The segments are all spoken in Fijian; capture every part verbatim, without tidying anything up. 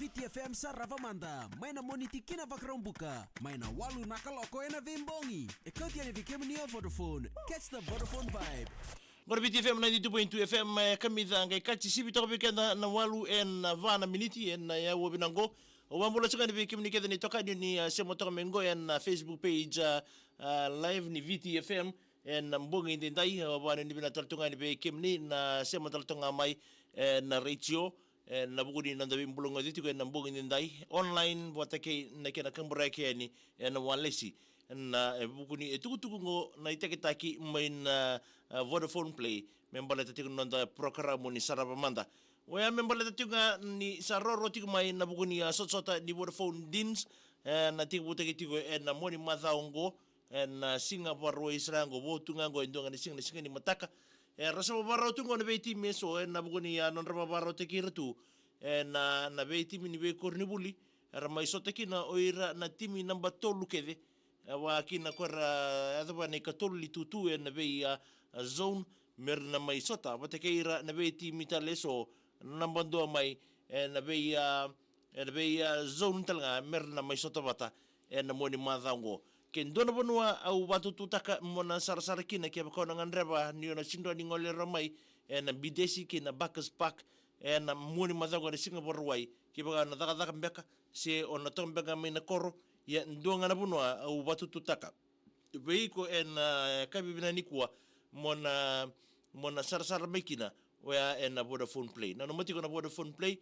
Viti F M Sarava Mada, mai na Moniti ki na Vakaraubuka, mai na walu na kaloko ena veibogi. E kauti yani vei kemuni o Vodafone. Catch the Vodafone vibe. Qori Viti F M ninety-two point two F M, e kamica qai kati sivi toka vei keda na walu ena va na miniti ena yawa vinaqo. Au vakabula tiko yani vei kemuni kece ni tokani ni, a, sema toka mai qo ena Facebook page, a, a, live ni Viti F M. Ena bogi edaidai, au vakanuinui vinaka tale tu ga yani vei kemuni na sema tale tu ga mai ena retio, ena vuku ni noda veibulagocitiko ena bogi edaidai, online vata kei na kena kaburaki yani ena walesi. Ena, e vuku ni, e tukutuku qo na itakitaki mai na, a, Vodafone Play me baleta tiko na noda porokaramu ni Sarava Mada. Oya me baleta tiko ga ni sa roro tiko mai na vuku ni, a, sotasota ni Vodafone Deans, ena tekivutaki tiko ena mua ni macawa oqo, ena, a, siga Vakarauwai sara ga oqo, vo tu ga oqo e dua ga na siga, na siga ni mataka. Era sa vakarau tu oqo na veitimi eso ena vuku ni, a, nodra vakarautaki ira tu ena, a, na veitimi ni veikoronivuli era mai sota kina o ira na timi naba tolu kece. E vaka kina ko era, a, yacova na ikatolu ni tutu ena vei, a, a, zone me ra na mai sota vata kei ira na veitimi tale eso naba dua mai ena vei, a, ena vei, a, zone tale ga me ra na mai sota vata ena mua ni macawa oqo. Ke dua na vanua au vakatututaka mo na sarasara kina kevaka o na gadreva ni o na sega ni gole rawa mai ena Bidesi kei na Buckhurst Park ena mua ni macawa oqo ena siga Vakarauwai, kevaka o na cakacaka beka se o na toka beka mai na koro, ia dua ga na vanua au vakatututaka vei iko ena, a, yakavi vinaka nikua mo na, mo na sarasara mai kina, oya ena Vodafone Play. Nanuma tiko na Vodafone Play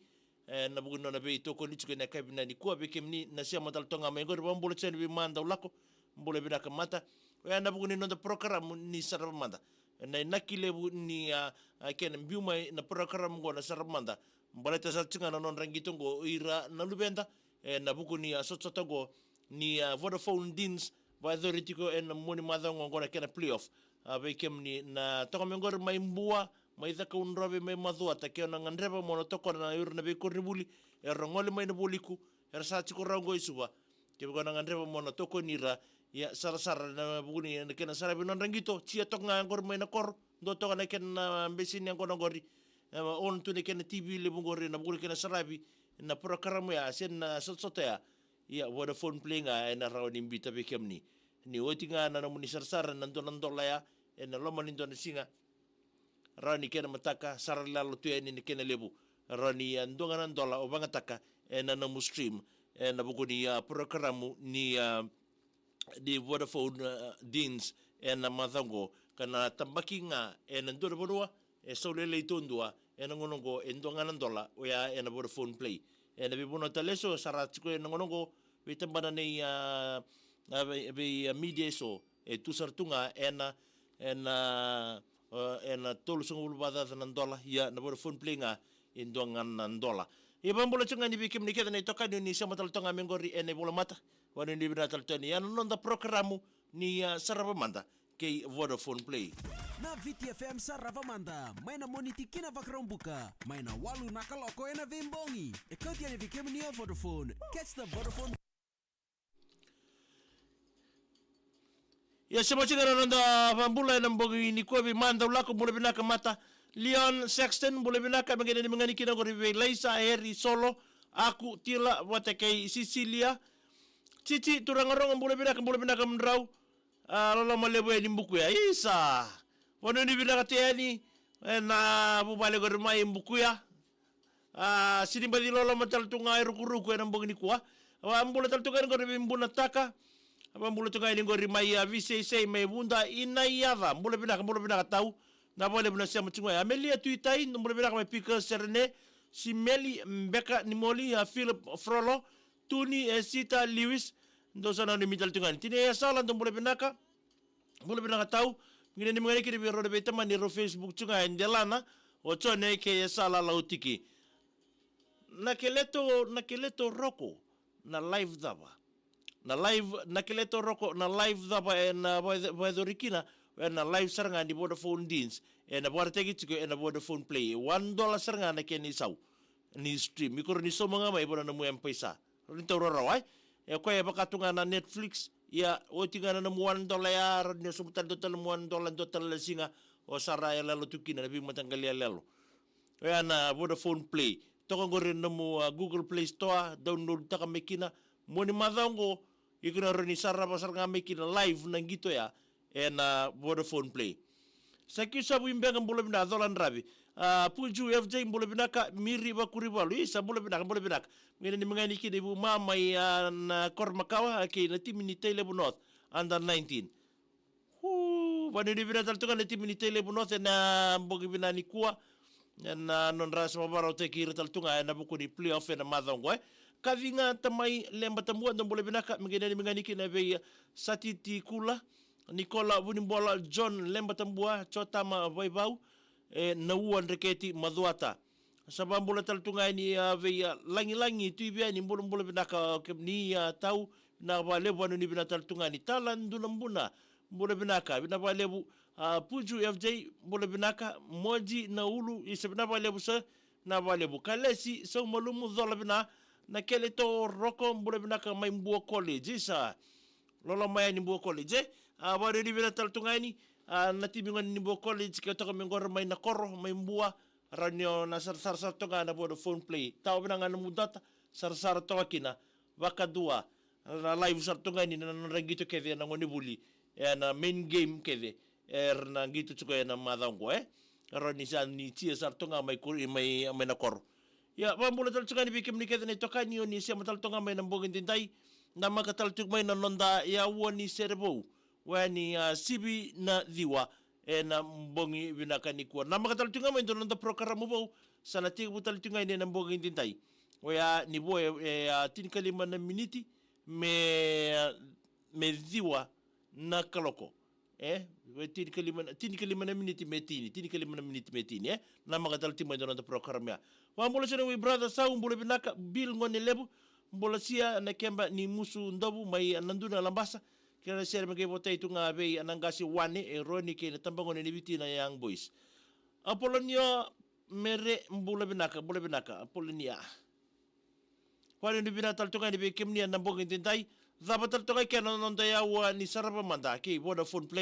ena vuku ni nona veitokoni tiko ena yakavi vinaka nikua vei kemuni na sema tale tu ga mai qori. Vakabula tiko yani vei Mada Ulako, bula vinaka Mada. Oya ena vuku ni noda porokaramu ni Sarava Mada. Ena inaki levu ni, a, a, kena biu mai na porokaramu oqo na Sarava Mada, baleta sara tiko ga na nodra qito oqo o ira na luveda ena vuku ni, a, sotasota oqo ni, a, Vodafone Deans, vakayacori tiko ena mua ni macawa oqo na kena playoff. A, vei kemuni na toka mai qori mai Bua, mai Cakaudrove, mai Macuata, ke o na gadreva mo na tokona o ira na veikoronivuli era gole mai na Vualiku, era sa tiko rawa oqo i Suva. Kevaka o na gadreva mo na tokoni ira, ia sarasara ena vuku ni kena saravi nodra qito, tia toka ga qori mai na koro, dua toka na kena, a, beseni yaqona qori. E, on tu na kena T V levu qori ena vuku ni kena saravi na porokaramu ya se na sotasota ya. Ia Vodafone Play ga ena rawa ni biuta vei kemuni. Ni oti ga na nomuni sarasara ena dua na dola ya ena loma ni dua na siga, rawa ni kena mataka, sara lalo tu yani na kena levu. Rawa ni, a, dua ga na dola o vakayagataka ena nomu stream ena vuku ni, a, porokaramu ni, a, ni Vodafone, a, Deans ena macawa oqo, ka na tabaki ga ena dua na vanua, e sau lailai duadua ena gauna oqo, e dua ga na dola oya ena Vodafone Play. Ena veivanua tale eso sa ra tiko ena gauna oqo, veitabana nei, a, a, vei, vei, a, media eso, e tu sara tu ga ena, ena, a, ena tolusagavulu vakacaca na dola, ia na Vodafone Play ga e dua ga na dola. Ia vakabula tiko ga yani vei kemuni kece na itokani ni sema tale tu ga mai qori ena ivolamata. Vakanuinui vinaka tale tu yani ena noda porokaramu ni, a, Sarava Mada kei Vodafone Play. Na Viti F M Sarava Mada, mai na Moniti ki na Vakaraubuka, mai na walu na kaloko ena veibogi. E kauti yani vei kemuni o Vodafone. Catch the Vodafone. Ia, sema tiko na noda vakabula ena bogi nikua vei Mada Ulako, bula vinaka Mada. Leon Sexton, bula vinaka, me qai nanumi ga yani kina qori vei Laisa, Heri, Solo, Aku, Tila vata kei Sisilia. Titi Turaga Rogo, bula vinaka, bula vinaka Mudrau. A, loloma levu yani Bukuya. Isa. Vakanuinui vinaka tu yani ena vuvale qori mai Bukuya. A, sini baci loloma tale tu ga e rukuruku ena bogi nikua. A, vakabula tale tu ga yani qori vei Bunataka. A, vakabula tu ga yani qori mai, a, Viseisei mai Vuda, Inaiyaca. Bula vinaka, bula vinaka tau. Na vakalevu na sema tu ga ya. Amelia Tuitai, bula vinaka mai Pika Serene. Simeli Beka Nimoli, a, Philip Frolo. Tuni, e, Sita Lewis. Dou sa nanumi tale tu ga yani. Tini, e, Sala, dou bula vinaka. Bula vinaka tau. Qai nanumi ga yani kina vei rau na veitamani rau Facebook tu ga e delana o Jone kei Yasala Lautiki. Na keleto, na keleto roko, na live cava? Na live, na keleto roko, na live cava ena vaka-, vakayacori kina? Ena live sara ga ni Vodafone Deans. Ena vakaraitaki tiko ena Vodafone Play. One dollar sara ga na kena isau ni stream. Iko rawa ni sauma ga mai vua na nomu M-PAiSA. Rawa ni taura rawa, e? E koya e vaka tu ga na Netflix. Ia, oti ga na nomu one dollar ya, rawa ni o sauma tale dua tale nomu one dollar, dua tale na siga, o sa ra yaloyalo tu kina na veimataqali yaloyalo. Oya na Vodafone Play. toka qori na nomu, a, Google Play Store, download taka mai kina. Mua ni macawa qo, iko na rawa ni sarava sara ga mai kina live na qito ya ena Vodafone Play. Sa kiu sa Vu i Bega, bula vinaka, Cola Dravi. A, Puju F J, bula vinaka, Miri Vakurivalu. Isa, bula vinaka, bula vinaka. Qai nanumi ga yani kina i Vuma mai, a, na koro makawa, a, kei na timi ni Tailevu North, under nineteen. Hu, vanuinui vinaka tale tu ga na timi ni Tailevu North ena bogi vinaka nikua. Ena nodra sa vakarautaki ira tale tu ga ena vuku ni playoff ena macawa qo, e. Kaci ga Tamai Lebatabua, dou bula vinaka, me qai nanumi ga yani kina vei Satiti Kula, Nikola Vunibola, John Lebatabua, Jotama Vaivau, e, Naua Dreketi Macuata. Sa vakabula tale tu ga yani, a, vei, a, Lagilagi Tuivei, ni bulabula vinaka, a, kemuni, a, tau, vinaka vakalevu, vanuinui vinaka tale tu ga yani. Tala Duna Buna, bula vinaka, vinaka vakalevu, a, Puju F J, bula vinaka, Moji Naulu, isa vinaka vakalevu sir, vinaka vakalevu. Kalesi Saumalumu, Cola vinaka, Nakele Toroko, bula vinaka mai Bua College, isa. Loloma yani Bua College, e. A, vanuinui vinaka tale tu ga yani, a, na timi gone ni Bua College, ke toka mai qori mai na koro, mai Bua, rawa ni o na sarasara sara toka ga na Vodafone Play. Tawa vinaka ga na nomu data, sarasara toka kina, vakadua. Na live sara toka ga yani na nodra qito kece na gonevuli, e, na main game kece era na qito tiko ena macawa qo, e. Rawa ni sa ni tia sara toka ga mai kori, mai, mai na koro. Ia, vakabula tale toka ga yani vei kemuni kece na itokani o ni sema tale toka ga mai na bogi daidai. Namaka tale toka mai na noda yaua ni sere vou. Oya ni, a, sivi na ciwa ena bogi vinaka nikua. Namaka tale toka ga mai dua na noda porokaramu vou. Sa na tekivu tale toka ga yani ena bogi daidai. Oya ni vo e, e, a, tinikalima na miniti me, me ciwa na kaloko. E, e tinikalima na, tinikalima na miniti me tini, tinikalima na miniti me tini, e. Namaka tale toka mai dua na noda porokaramu ya. Vakabula sara vei brother Sau, bula vinaka, Bill Gonelevu, bula sia na keba ni Musu Dovu mai Naduna, Labasa. Kena sere me qai votai tu ga vei na qase Wane, e, Roni kei na tabagone ni Viti na Young Boys. Apolonio Mere, bula vinaka, bula vinaka, Apolonia. Vanuinui vinaka tale toka ga yani vei kemuni ena bogi daidai. Cava tale toka ga kina na noda yaua ni sarava mada kei Vodafone Play.